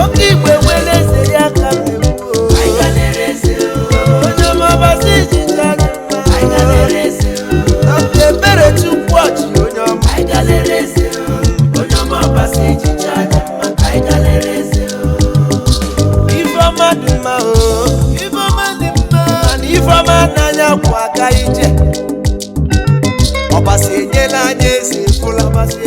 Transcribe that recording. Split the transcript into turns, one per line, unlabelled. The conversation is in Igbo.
Oke igwe nwere eze ya ka m na-ekwu o. Onye ọma ọbasi ji ncha dị mma. Dr. Ebere Chukwu Ọchị, onye ọma. Ifeọma dị mma o, Ifeọma dị mma. Mana Ifeọma n'anya kwụ aka ije. Ọbasi enyela anyị eze fụla. Ọbasi